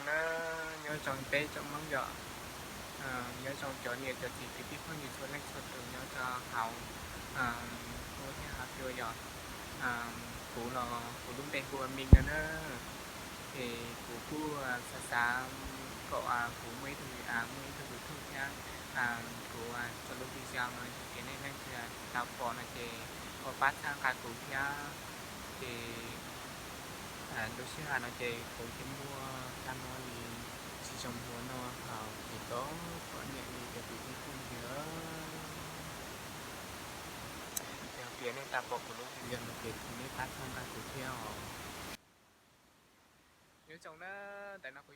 Na, nyob zoo peb tsoom Hmoob yom, nyob zoo cov niam cov txiv kwv tij phooj ywg txhua leej txhua tus nyob rau hauv ub thiab hauv cua yom. Kuv los kuv lub npe hu ua Ming no na. Ces kuv kuj xav xav kom kuv muaj ib tug, muaj ib tug YouTube thiab kuv tso lub video no yog tias nej leej twg tau pom no ces ho pab txhawb nqa kuv thiab. Ces lub sij hawm no ces kuv thiaj muaj kab mob li tsis zoo ua no hauv ces thov kom niam li cov kwv tij phooj ywg. Yog tias nej tau pom kuv lub video no ces thov nej pab txhawb nqa kuv thiab os. Nyob zoo na, ntawm no kuv